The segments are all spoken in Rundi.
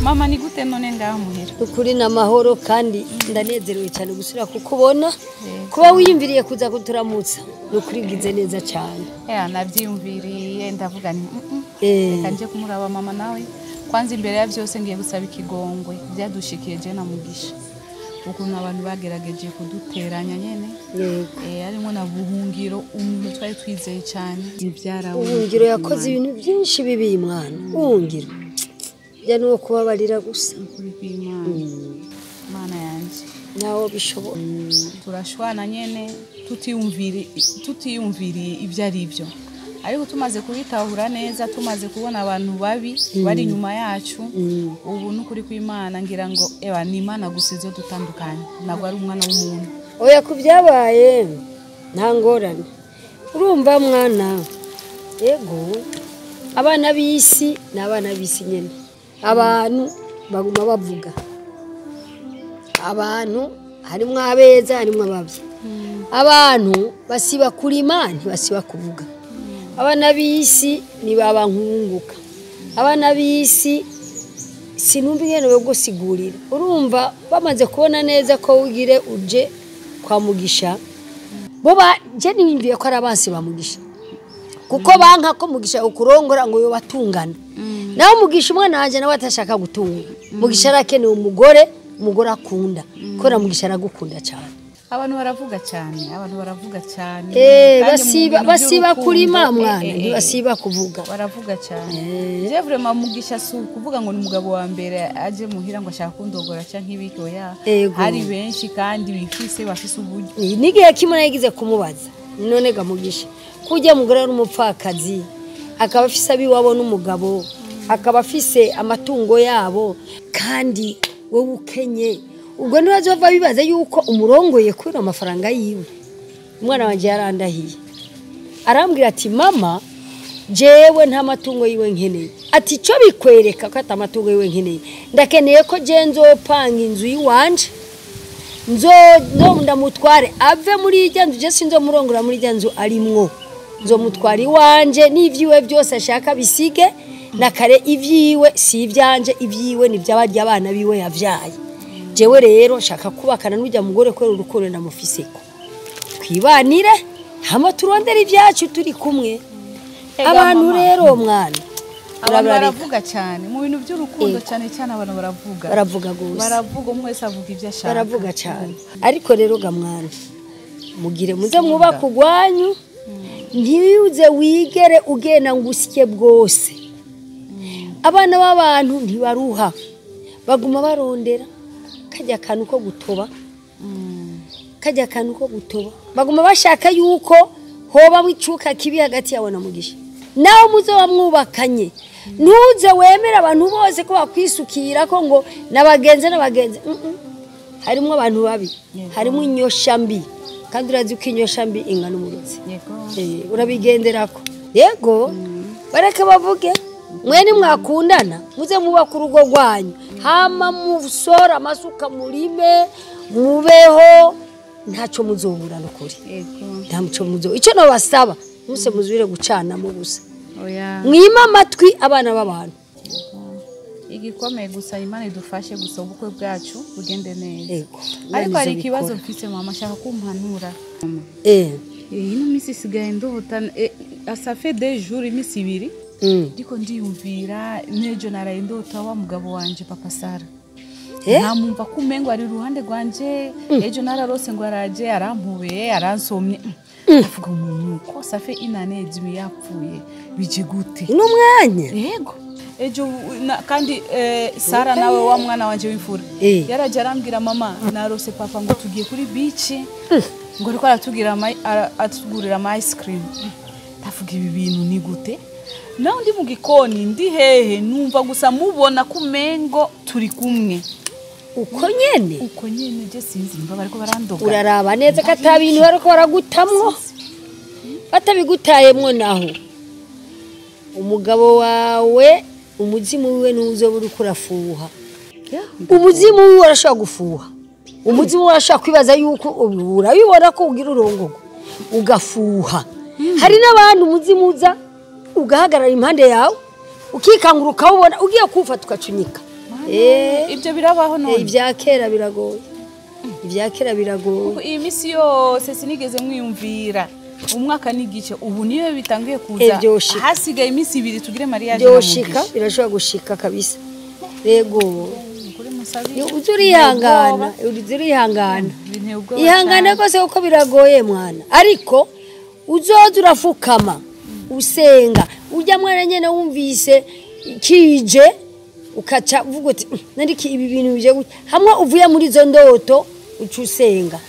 Mama ni gute none ngaho muhira? Ukuri n'amahoro kandi ndanezerewe cyane gusura kukubona. Kuba wiyumviriye kuza kuturamutsa nukuri gize neza cyane. Navyiyumviriye ndavuga nti reka nje kumuraba mama nawe. Kwanza imbere ya byose ngiye gusaba ikigongwe byadushikiye je na Mugisha. Ukuntu abantu bagerageje kuduteranya nyene. Arimo na Buhungiro umuntu twari twizeye cyane ibyara Buhungiro yakoze ibintu byinshi bibi mwana. Buhungiro ya nuwo kubabarira gusa kuri kw'Imana. Mana yanje nawo bishobora. Turashwana nyene tutiyumviriye ibyo ari byo. Ariko tumaze kubitahura neza, tumaze kubona abantu babi bari inyuma yacu, ubu n'ukuri kw'Imana ngira ngo eba ni Imana gusa izo dutandukanye, ntabwo ari umwana w'umuntu. Oya kubyabaye nta ngorane. Urumva mwana, yego abana b'isi n'abana b'isi nyene. Abantu baguma bavuga. Abantu harimo abeza harimo ababi. Abantu basiba kurima ntibasiba kuvuga. Abana b'isi ni baba nkunguka. Abana b'isi sinumva ingene bogusigurira. Urumva bamaze kubona neza ko ugire uje kwa Mugisha. Bo je niyumviye ko ari abansi ba Mugisha. Kuko banka ko Mugisha ukurongora ngo yo batungana. Naho Mugisha umwana wanje nawe atashaka gutunga. Mugisha arakeneye umugore, umugore akunda. Kora Mugisha aragukunda cyane. Abantu baravuga cyane, abantu baravuga cyane. Basiba kurima mwana, ntibasiba kuvuga. Baravuga cyane. Je vraiment Mugisha si kuvuga ngo ni umugabo wa mbere aje muhira ngo ashaka kundogora canke ibiki oya. Hari benshi kandi bifise bafise uburyo. Nigihe kimwe nagize kumubaza. None ga Mugisha, kujya mugore n'umupfakazi akaba afise abiwabo n'umugabo, akaba afise amatungo yabo kandi wowe ukenye. Ubwo ntibazova bibaza yuko umurongoye kubera amafaranga yiwe. Umwana wanje yarandahiye. Arambwira ati mama jewe nta matungo yiwe nkeneye. Ati cyo bikwereka ko ata matungo yiwe nkeneye. Ndakeneye ko je nzopanga inzu yiwanje. Nzo ndamutware ave muri ijya nzu je sinzomurongora muri ijya nzu arimwo. Nzomutwara iwanje n'ivyiwe byose ashaka bisige na kare ivyiwe si ivyanje ivyiwe ni by'abarya abana biwe yavyaye. Jewe rero nshaka kubakana n'ujya mugore kwera urukundo ndamufiseko. Twibanire hama turondere ibyacu turi kumwe. Abantu rero mwana abantu baravuga cyane mu bintu by'urukundo cyane cyane abantu baravuga. Baravuga gose. Baravuga umwe wese avuga ibyo ashaka. Baravuga cyane. Ariko rero ga mwana mugire muze mwubaka ugwanyu ntiuze wigere ugenda ngusye bwose. Abana b'abantu ntibaruha. Baguma barondera. Kajya kantu ko gutoba. Kajya kantu ko gutoba. Baguma bashaka yuko hoba wicuka kibi hagati yawe na Mugisha. Nawe muzo wamwubakanye. Ntuze wemera abantu bose ko bakwisukira ko ngo nabagenze nabagenze. Harimo abantu babi. Harimo inyosha mbi. Kandi urazi ko inyosha mbi ingana umurozi. Yego. Urabigenderako. Yego. Bareke bavuge. Mwene mwakundana muze mubaka urugo rwanyu. Hama musora amasuka murime mubeho ntaco muzobura nukuri. Yego. Ntaco muzo. Ico nabasaba muse muzubire gucana mu gusa. Oya. Mwima amatwi abana b'abantu. Igikomeye gusa Imana idufashe gusa ubukwe bwacu bugende neza. Yego. Ariko hari ikibazo mfise mama ashaka kumpanura. Ino misi sigaye ndota ça fait des jours imisi ibiri. Ndiko ndiyumvira nejo naraye ndota wa mugabo wanje papa Sara. Namumva kumengo ari ruhande rwanje ejo nararose ngo araje arampubeye aransomye. Avuga umuntu ko ça fait une année et demie yapfuye bije gute? Ino mwanya. Yego. Ejo kandi Sara nawe wa mwana wanje w'imfura. Yaraje arambwira mama narose papa ngo tugiye kuri beach ngo ariko aratugira atugurira ama ice cream. Ndavuga ibi bintu ni gute? Naho ndi mu gikoni ndi hehe numva gusa mubona kumengo turi kumwe. Uko nyene? Uko nyene je sinzi imba bariko barandoga. Uraraba neza ko atabintu bariko baragutamwo. Batabigutayemwo naho. Umugabo wawe umuzimu wiwe nuzo buri kurafuha. Umuzimu wiwe arashaka gufuha. Umuzimu arashaka kwibaza yuko urabibona ko ugira urongogo ugafuha. Hari n'abantu umuzimu uza ugahagarara impande yawe ukikangura ukawubona ugiye kufa tukacunyika. Ibyo birabaho none. Ibya kera biragoye. Ibya kera biragoye. Iyi misi yose sinigeze mwiyumvira. Umwaka n'igice ubu niyo bitangiye kuza. Hasigaye iminsi ibiri tugire mariage. Byoshika birashobora gushika kabisa. Yego. Uzurihangana, uzurihangana. Ihangane rwose kuko biragoye mwana. Ariko uzoza urafukama usenga ujya mwana nyene wumvise kije ukaca uvuga uti nandiki ibi bintu bije gutya hamwe uvuye muri izo ndoto uca usenga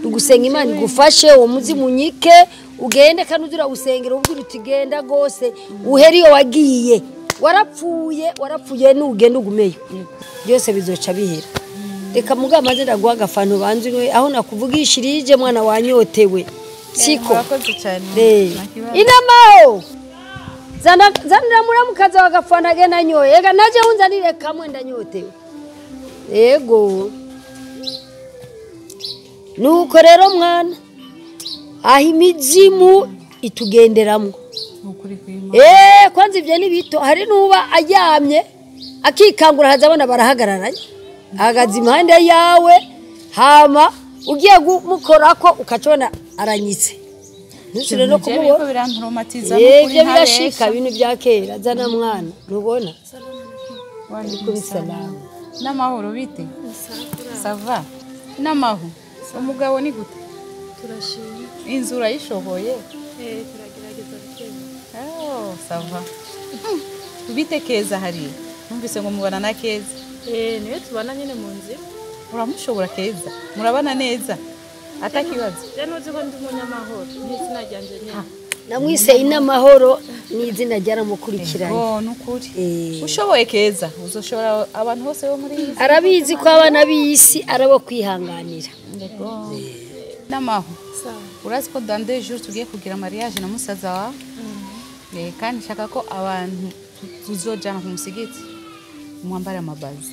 ugusenga Imana igufashe uwo muzimunyike ugende kandi uzura usengera ubwira uti genda gose uheri iyo wagiye warapfuye warapfuye nugenda ugumeyo byose bizoca bihera. Reka mugabo maze ndaguha agafanta banze unywe aho nakuvugishirije mwana wanyotewe siko. Inamaho zanira muramukaza wagafanta agenda nyoye ega naje unzanire kamwe ndanyotewe. Yego nuko rero mwana aho imizimu itugenderamo. Kwanza ibyo ni bito hari nuba aryamye akikangura haza abana barahagararanye ahagaze impande yawe hama ugiye kumukorako ukacona aranyitse ntusire no kumubona. Ibyo birashika ibintu bya kera zana mwana ntubona. N'amahoro bite sava n'amaho umugabo ni gute? Turashimye. Inzu urayishoboye? Turagerageza bikeye. Oh sava. Bite Keza hariya? Numvise ngo mubana na Keza. Niwe tubana nyine mu nzira. Uramushobora Keza? Murabana neza? Atakibazo? Je nuzi ko ndi umunyamahoro n'izina ryanje nyine. Namwise Inamahoro n'izina ryaramukurikiranye. Oh nukuri. Ushoboye Keza uzoshobora abantu bose bo muri iyi. Arabizi ko abana b'isi arabo kwihanganira. Yego. Namaho. Urazi ko dans 2 jours tugiye kugira mariage na musaza wawe. Kandi nshaka ko abantu tuzojana ku musigiti mwambare amabazi.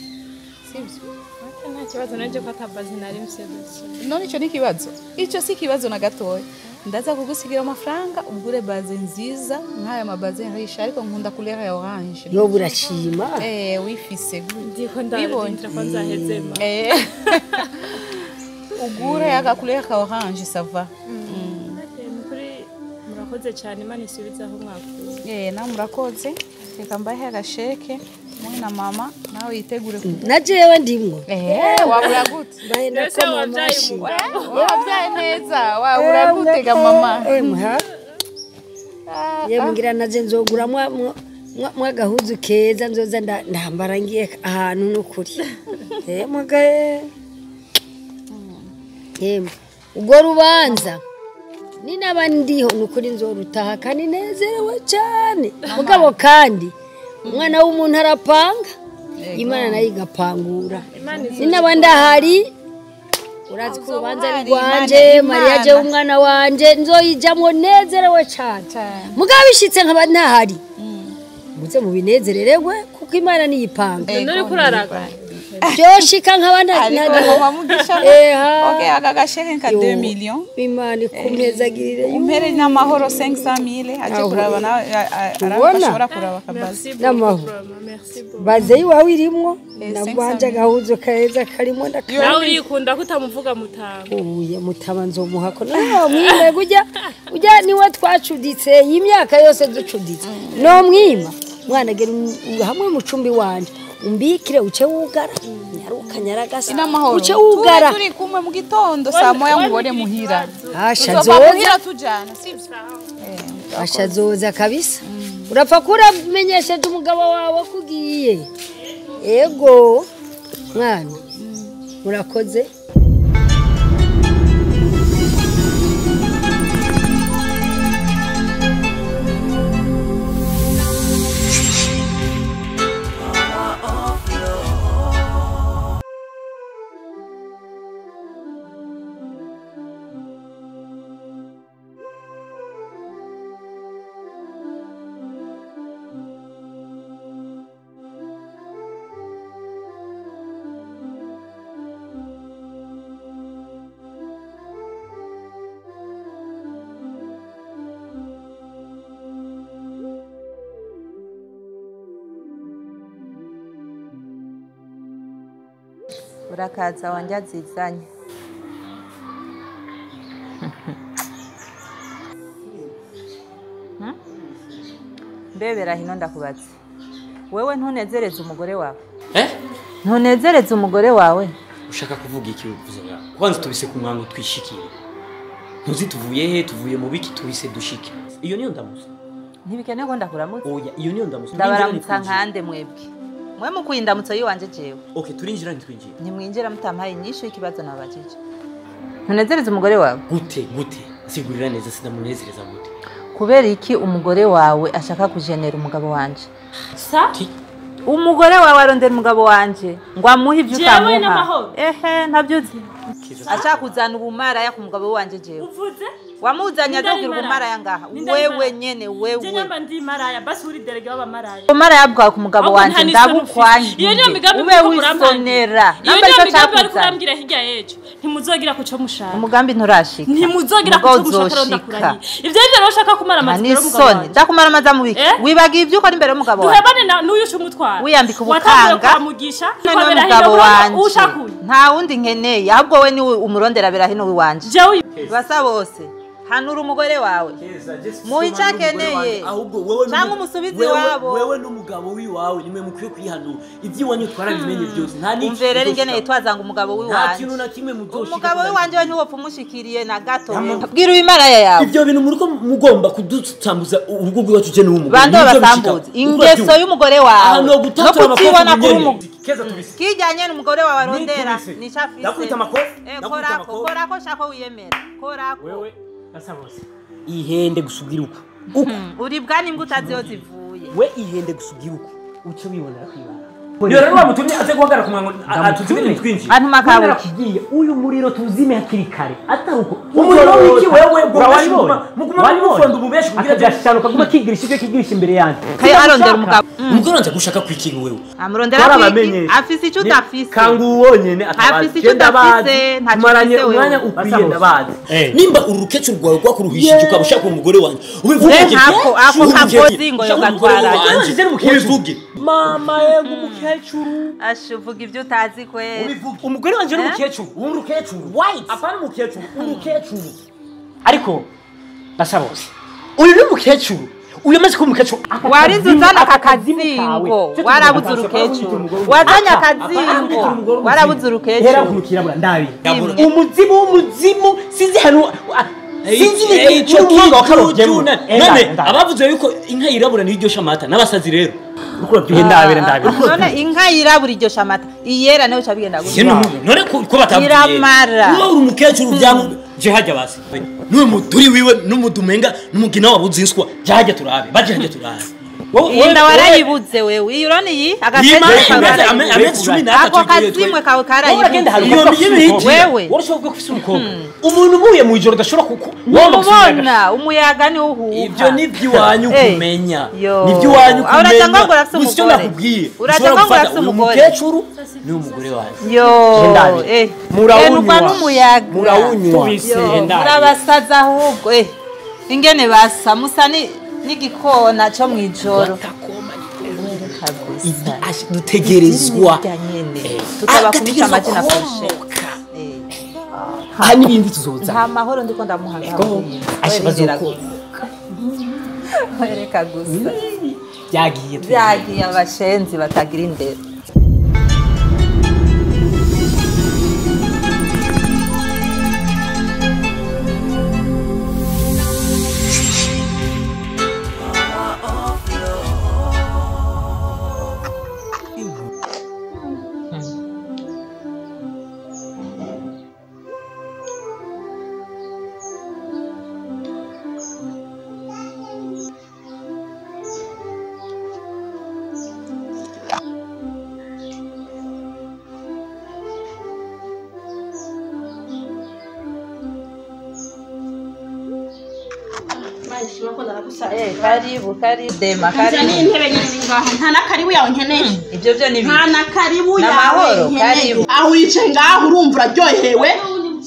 Sibyo? Nta kibazo naje ko atabazi nari msebese. None ico ni kibazo? Ico si kibazo na gatoya. Ndaza kugusigira amafaranga ugure baze nziza nk'aya mabaze nrisha ariko nkunda couleur ya orange. Yo burashima. Wifise ndiko ndarindira ko nzahezema. Ugure aka couleur ka orange ça va. Kuri murakoze cyane Imana isubizaho mwakuze. Na murakoze. Reka mbahe agasheke mwe na mama nawe yitegure. Na jewe ndimwo. Wabura gute? Mbahe ndakoma amashi. Wabyaye neza wabura gute ga mama? Yemwe ngira naje nzogura mwa gahuzu keza nzoza ndambara ngiye ahantu nukuri. Mwaga yemwe ubwo rubanza ni nabandiho nukuri nzorutaha kandi nezerewe cyane. Mugabo kandi umwana w'umuntu arapanga Imana nayo igapangura. Ni nabandahari urazi ko urubanza ari rwanje Mariya je umwana wanje nzoyijamwo nezerewe cyane. Mugabo bishitse nkaba ntahari muze mubinezererwe kuko Imana niyipanga. None kuraraga byoshika nkaba Okay aka gasheke nka 2 millions. Imana ikumezagirire umpere n'amahoro 500,000 aje kuraba nawe arashobora kuraba kabazi. N'amahoro baze iwawe irimwo nagwanje agahuzo keza karimo ndakaba. Nawe urikunda kutamuvuga mutaba. Uye mutaba nzomuha ko no mwime gujya ujya niwe twacuditse imyaka yose ducuditse no mwima mwana gera hamwe mu cumbi wanje umbikire uce wugara nyaruka nyaragasa uce wugara turi kumwe mu gitondo saa moya mubone muhira. Asha zoza tujana sivyo? Asha zoza kabisa. Urapfa kuramenyesheje umugabo wawe kugiye. Ego mwana murakoze. Urakaza wanjye azizanye. Mbebera hino ndakubaza. Wewe ntunezereza umugore wawe? Ntunezereza umugore wawe? Ushaka kuvuga iki uvuze ngaho? Kwanza tubise ku mwango twishikire. Ntuzi tuvuye he, tuvuye mu biki tubise dushike. Iyo niyo ndamusa. Ntibikenewe ko ndakuramutsa. Oya, iyo niyo ndamusa. Ndabaramutsa nkande mwebwe. Mwe mukuyindamutso yiwanje jewe. Okay, turinjira ntitwinjira. Ntimwinjira mutampaye inyishu y'ikibazo nabajije. Ntunezereza umugore wawe? Gute gute? Sigurira neza sinamunezereza gute? Kubera iki umugore wawe ashaka kujenera umugabo wanje? Sa? Umugore wawe arondera umugabo wanje ngo amuhe ibyo utamuha. Ehe, ntabyuzi. Ashaka kuzana ubumaraya ku mugabo wanje jewe. Uvuze? Wamuzanye azogira ubumaraya ngaha. Wewe nyene wewe. Je nyamba ndi maraya basi uri derege w'abamaraya. Ubumaraya bwawe ku mugabo wanje ndabukwangiye. Iyo niyo migambi ube wisonera. Iyo niyo migambi bari kurambwira hirya y'ejo. Ntimuzogira kuco mushaka. Umugambi nturashika. Ntimuzogira kuco mushaka ronda kurahiye. Ivyo rero ushaka kumara amazi imbere y'umugabo wanje. Ndakumara amazi amubiki. Wibagiye ibyo ukora imbere y'umugabo wawe. Duhebane na n'uyu umutwara. Wiyambika ubukanga. N'umugabo wanje. Nta wundi nkeneye ahubwo we ni umurondera berahino wiwanje. Basa bose. Hanura umugore wawe. Muhe icyo akeneye. Cyangwa umusubize iwabo. Wewe n'umugabo wiwawe nimwe mukwiye kwihanura. Iby'iwanyu twarabimenye byose. Nta n'iki. Umve rero ingene yitwaza ngo umugabo wiwanje. Nta kintu na kimwe muzoshika. Umugabo wiwanje we ntiwopfa umushikiriye na gato. Bwira uwimaraya yawe. Ibyo bintu muriko mugomba kudutambuza urugo rwacu je n'umugore. Bande basambuza. Ingeso y'umugore wawe. No kutibona kuri umugore. Kijyanye n'umugore wawe arondera ni chafise. Ndakubita amakofi. Korako korako shako wiyemera. Korako. Wewe Basabose. Ihende gusugira uko. Uko. Uribwa n'imbwa utazi iyo zivuye. We ihende gusugira uko. Uce wibonera kwibara. Niyo rero bamutumye aze guhagarara ku mwango atuzimire twinjiye. Antuma kabuki. Uyu muriro tuzime hakiri kare. Atari uko. Umuriro wiki wewe muguma mufonda ububeshi kugira agashano kaguma kigirisha ibyo kigirisha imbere yanjye. Kayo arondera umugabo. Umugore wanje gushaka kwikinga wewe. Amurondera kwiki. Afise icyo udafise. Kangu wonyene atabazi. Afise icyo udafise ntacyo ufise wewe. Umwanya ukwiye ndabazi. Nimba urukecuru rwawe rwakuruhishije ukaba ushaka umugore wanje. Ubivuge. Ako ako kagozi ngo yogatwara. Ubivuge. Mama yego umukecuru. Ashuvuga ibyo utazi kwe. Umugore wanje n'umukecuru. Umukecuru. White. Apana umukecuru, umukecuru. Ariko basabose. Uyu ni umukecuru. Uyu amaze kuba umukecuru. Warize uzana aka kazingo. Warabuze urukecuru. Wazanye akazingo. Warabuze urukecuru. Hera kumukirabura ndabi. Umuzimu w'umuzimu sinzi hano sinzi icyo kintu. None abavuze yuko inka yirabura niyo iryosha amata n'abasazi rero. Ndabira ndabira. None inka yirabura iryosha amata. Iyera nayo cabigenda gutya. None ko batabwiye. Iramara. Uba uri umukecuru byangu je hajya basi. Nuwe muturi wiwe n'umudumenga n'umugina wabuze inswa. Je hajya turabe. Baje hajya turabe. Inda warayibuze wewe. Iyo urone iyi amezi 13 ako kazimwe kawe karayibuze. Wewe urashobora kuvuga ko ufise umukobwa. Umuntu umuye mu ijoro udashobora kumubona umuyaga ni uhuha. Ibyo ni iby'iwanyu kumenya. Ni iby'iwanyu kumenya. Uracanga ngo urafise umugore. Uracanga ngo urafise umugore. Umukecuru ni umugore wanjye. Yo murawunywa n'umuyaga. Murawunywa. Murabasaza ahubwo ingene basa musa ni n'igikona cyo mwijoro dutegerezwa tutabakumisha amazina kurusha aha n'ibindi tuzoza nta mahoro ndiko ndamuhanga reka gusa byagiye byagiye abashenzi batagira indero. Karibu karibu dema karibu. Nzani intebe nyine ngaho nta na karibu yawe nkeneye. Ibyo byo ni bibi. Nta na karibu yawe nkeneye. Aho wicaye ngaho urumva uraryohewe.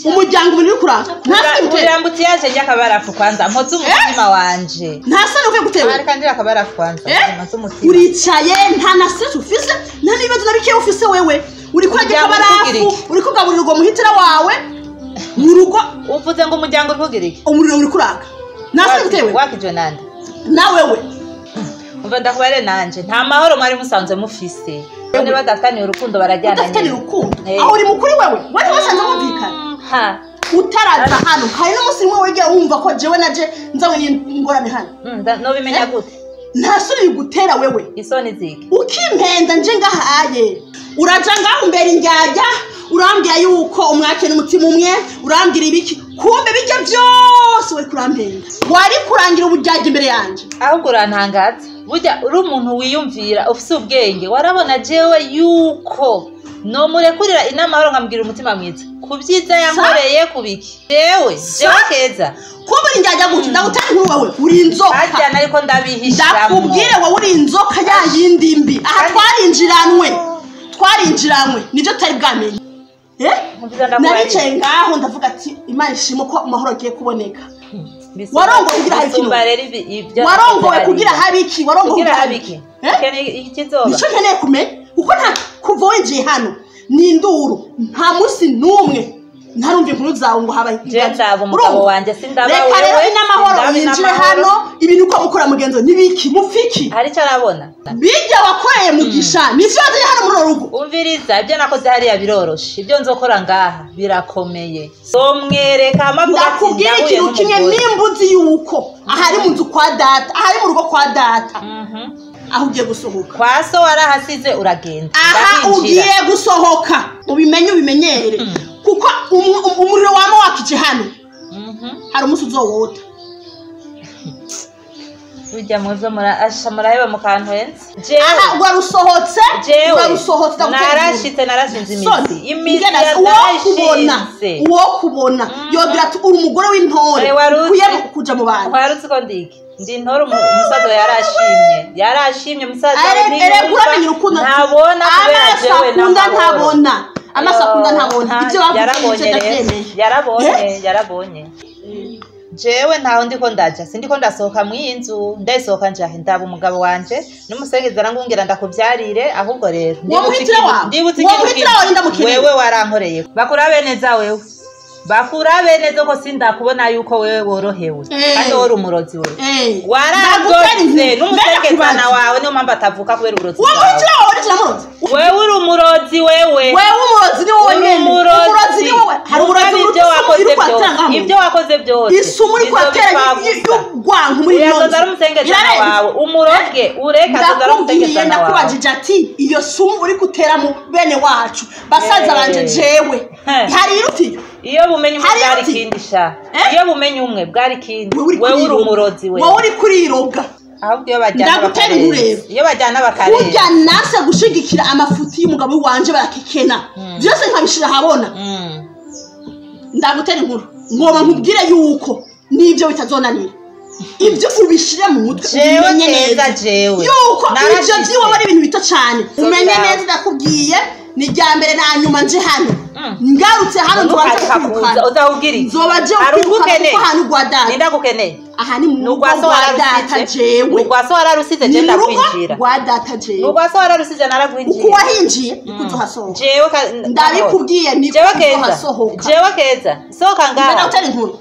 Umuryango uri kuraka. Nta soni uteye. Urambutse yaje njya akabarafu kwanza mpoze umutima wanje. Nta soni ukwiye gutewe. Ariko ndira akabarafu kwanza mpoze umutima. Uricaye nta na stress ufise nta n'ibibazo na bike ufise wewe. Uri kurya kabarafu, uri kugaburira ugo muhitira wawe mu rugo. Uvuze ngo umuryango uri kugira iki? Umuriro uri kuraka. Nase wakijwe nande? Na wewe. Umva ndakubare nanje nta mahoro mwari musanzwe mufise. None badafitaniye urukundo barajyana. Badafitaniye urukundo. Aho uri mukuri wewe. Wari wasanze mumvikana. Ha. Utaraza hano hari n'umunsi umwe wegera wumva ko jewe naje nzawe n'ingorane hano. No bimenya gute? Nta soni bigutera wewe. Isoni ziki? Ukimpenda nje ngahaye. Uraja ngaho mbere indyarya, urambwira yuko umwake n'umutima umwe, urambwira ibiki. Kumbe bijya byose wari kurampenda. Wari kurangira uburyarya imbere yanje. Ahubwo urantangaza. Burya uri umuntu wiyumvira ufise ubwenge, warabona jewe yuko no murekurira inamahoro nkambwira umutima mwiza. Kubyiza yankoreye kubiki. Jewe keza. Kumbe indyarya gute ndagutera inkuru wewe uri inzoka. Harya ariko ndabihisha. Ndakubwire wowe uri inzoka ya yindi mbi. Aha twarinjiranwe. Twarinjiranwe nivyo tutari bwamenye. Naricaye ngaho ndavuga ati Imana ishimwe ko amahoro agiye kuboneka. Warongoye kugira hari ikintu. Warongoye kugira habe iki? Warongoye kugira habe iki? Ikizoba. Nico nkeneye kumenya kuko nta kuva winjiye hano ni induru nta munsi n'umwe ntarumva inkuru zawe ngo habaye. Je ndaba umugabo wanje sindaba wewe. Reka rero inamahoro yinjire hano ibintu uko mukora mugenzo nibiki mufiki. Hari icyo arabona. Bijya wakoreye mugisha nivyo wazanye hano muri rugo. Umviriza ibyo nakoze hariya biroroshe ibyo nzokora ngaha birakomeye. Somwereka amavuga ati ndakubwira ikintu kimwe nimbuzi yuko ahari mu nzu kwa data ahari mu rugo kwa data. Aho ugiye gusohoka kwa so warahasize uragenda. Aha ugiye gusohoka ubimenye ubimenyere. Kuko umuriro wama wakije hano. Hari umunsi uzowota. Ujya muzo murasha muraheba mu kantu henze. Aha warusohotse warusohotse narashitse narashinze imizi. Imizi narashinze. Uwo kubona yogira ati uri umugore w'intore kuye kuja mu bantu. Warutse ko ndiki. Ndi intore umusaza yarashimye. Yarashimye umusaza ntabona kubera jewe ntabona. Amaso akunda ntabona ibyo bavuze ndabyemeye. Yarabonye. Jewe ntaho ndiko ndaja sindiko ndasohoka mu inzu ndasohoka njahe ndaba umugabo wanje n'umusengezi arangungera ndakubyarire ahubwo rero ndibutse wewe warankoreye bakurabe neza wewe bakurabe neza ko sindakubona yuko wewe worohewe kandi wori umurozi wewe waragoze n'umusekezana wawe niyo mpamvu atavuka kubera uburozi bwawe. Wewe uri umurozi wewe. Wewe umurozi ni wowe nyene. Umurozi ni wowe. Hari uburozi ibyo wakoze byose. Isumu uri kwatera y'ugwanku muri none. Yazoza ari umusekezana wawe umuroge ureka azoza ari umusekezana wawe. Ndakubajije ati iyo sumu uri gutera mu bene wacu basaza banje jewe hari irutiyo. Iyo bumenye umwe bwari kindi sha. Iyo bumenye umwe bwari kindi. Wewe uri umurozi wewe. Wowe uri kuriroga. Ahubwo iyo bajyana bakareba. Iyo bajyana bakareba. Kurya nase gushigikira amafuti y'umugabo wanje barakekena. Byose nkabishira habona. Ndagutera inkuru. Ngoma nkubwire yuko nibyo bitazonanira. Ibyo ubishire mu mutwe umenye neza jewe. Yuko ibyo byiwe ari ibintu bito cyane. Umenye neza ndakubwiye ni rya mbere na nyuma nje hano. Ngarutse hano nzobanza kwirukana. Uzawugira iki? Nzoba je kwirukana kuko hano rwa data. Nindagukeneye. Aha ni mu rugo rwa data jewe. Urwa so wararusize je ndakwinjira. Rwa data jewe. Urwa so wararusize narakwinjira. Uko wahinjiye niko uzohasohoka. Jewe ndabikubwiye niko uzohasohoka. Jewe keza. Sohoka ngaha. Ndagutera inkuru.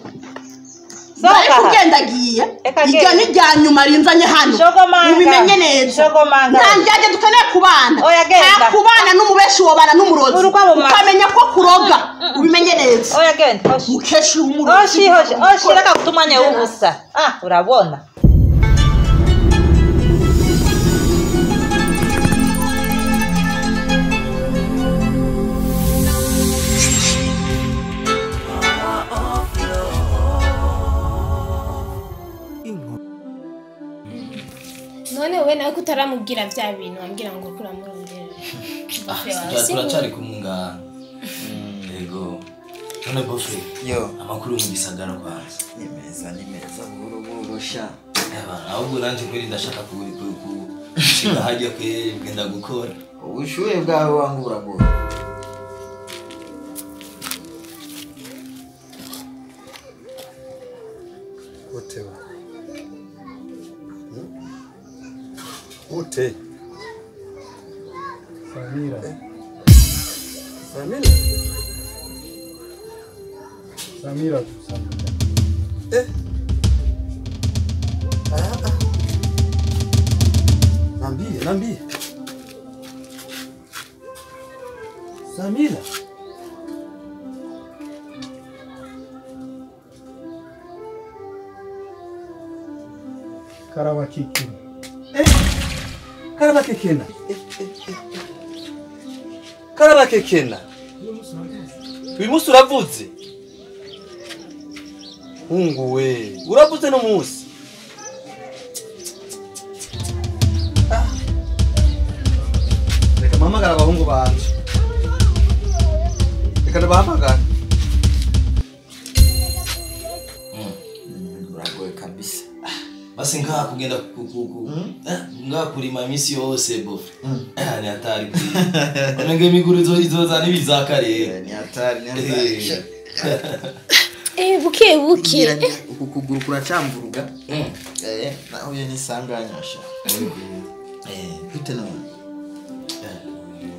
Ndakubwiye iryo ni rya nyuma rinzanye hano ubimenye neza nta ndyarya dukeneye kubana nta kubana n'umubeshi wobana n'umurozi ukamenya ko kuroga ubimenye neza mukecuru w'umurozi hoshi reka guta umwanya w'ubusa urabona. None we nawe kutaramubwira bya bintu wambwira ngo kuramurondera. Turacyari kumwe. Yego. None bofe. Yo. Amakuru mu gisagara kwanza. Ni meza buhoro buhoro sha. Ahubwo nanje kweri ndashaka gushika hajya kweri kugenda gukora. Ubushuhe bwawe wangu buragora. Ute. Ute. Samira. Samira. Samira Samira. Eh. Ah. Nambie, nambie. Samira. Karabakekena. Eh. Karabakekena. Karabakekena. Uyu munsi uravuze. Hungu we, uravuze no munsi. Ah. Reka mpamagara abahungu banje. Reka ndabahamagara. Uragoye kabisa. Basi ngaha kugenda ngaha kurima iminsi yose bofe. Ni hatari. Onenge imiguru izoza n'ibizakare. Ni hatari, ni hatari. Buke buke. Uku kuguru kuracamburuga. Nahuye n'isanganya sha. Gute none?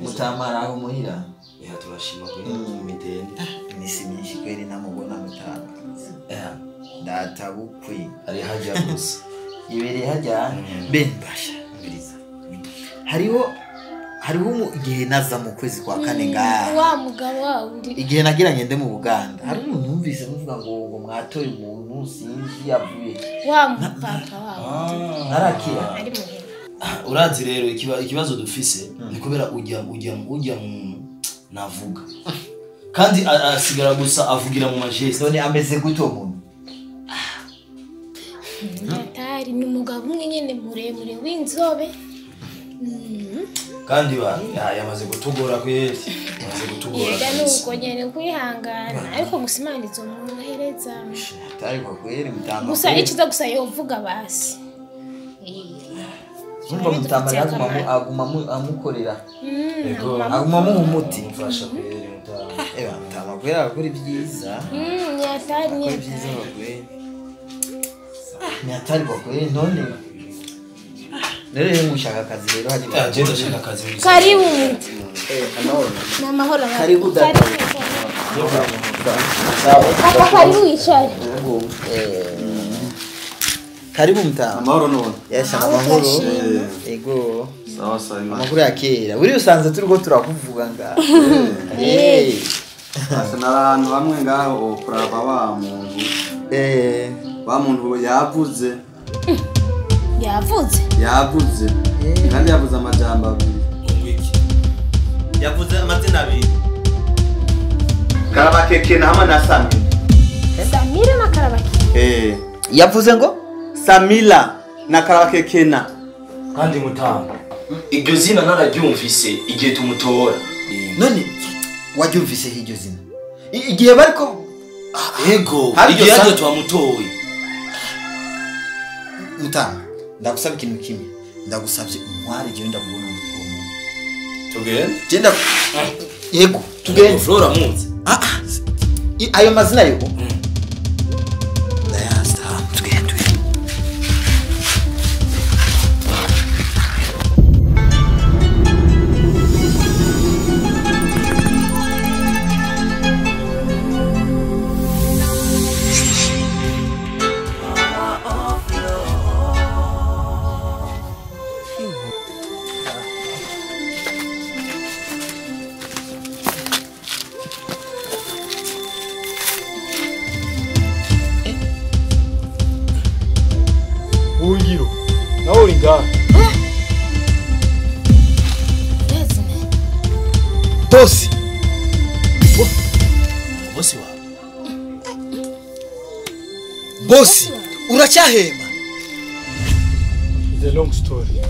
Mutamara aho muhira? Turashima kweli mitende. Imisi myinshi kweli namubona mutama. Data bukwe ari hajya gusa. Ibereye hajya ben basha. Mbiriza. Hariho igihe naza mu kwezi kwa kane ngaha. Wa mugabo wa undi. Igihe nagira ngende mu Buganda. Hari umuntu numvise muvuga ngo mwatoye umuntu sinzi yavuye. Wa mupapa wa undi. Narakira. Ari muhira. Urazi rero ikibazo dufise ni kubera ujya muntu navuga. Kandi asigara gusa avugira mu majeste. None ameze gute uwo muntu? Natari ni umugabo umwe nyene muremure w'inzobe. Kandi ba yamaze gutugora kweli. Yamaze gutugora. Yega nuko nyene kwihangana ariko gusa Imana izomwohereza. Atari kwa kweli mutamba. Gusa ikiza gusa yovuga basi. Numva mutamba aguma amukorera. Aguma mu umuti. Mufasha kweli mutamba. Mutamba kweli akora ibyiza. Ni atari ni ibyiza kweli. Ni atari kwa kweli none. Rero mushaka akazi rero haje. Je ndashaka akazi. Karibu mtu. Amahoro. Na mahoro. Karibu dada. Papa karibu wicare. Karibu mtama. Amahoro none. Yes, amahoro. Ego. Sawa sawa. Amakuru ya kera. Buri usanze turiko turakuvuga nga. Asa n'abantu bamwe ngaho kuraba wa muntu. Wa muntu yavuze. Yavuze. Yavuze. Kandi yavuze amajambo abiri. Wiki. Yavuze amazina abiri. Karabakekena hamwe na Samira. Samira na Karabakekena. Yavuze ngo Samira na Karabakekena. Kandi mutamba. Iryo zina nararyumvise igihe tumutora. None waryumvise iryo zina? Igihe bariko ego iryo zina twamutoye. Mutamba, ndagusaba ikintu kimwe. Ndagusabye umware je ndakubona umuntu. Tugende? Genda. Yego, tugende. Flora munzi. Ayo mazina yo. Ndayasta, tugende. Bosi. Bosi wawe. Bosi, uracyahema. It's a long story.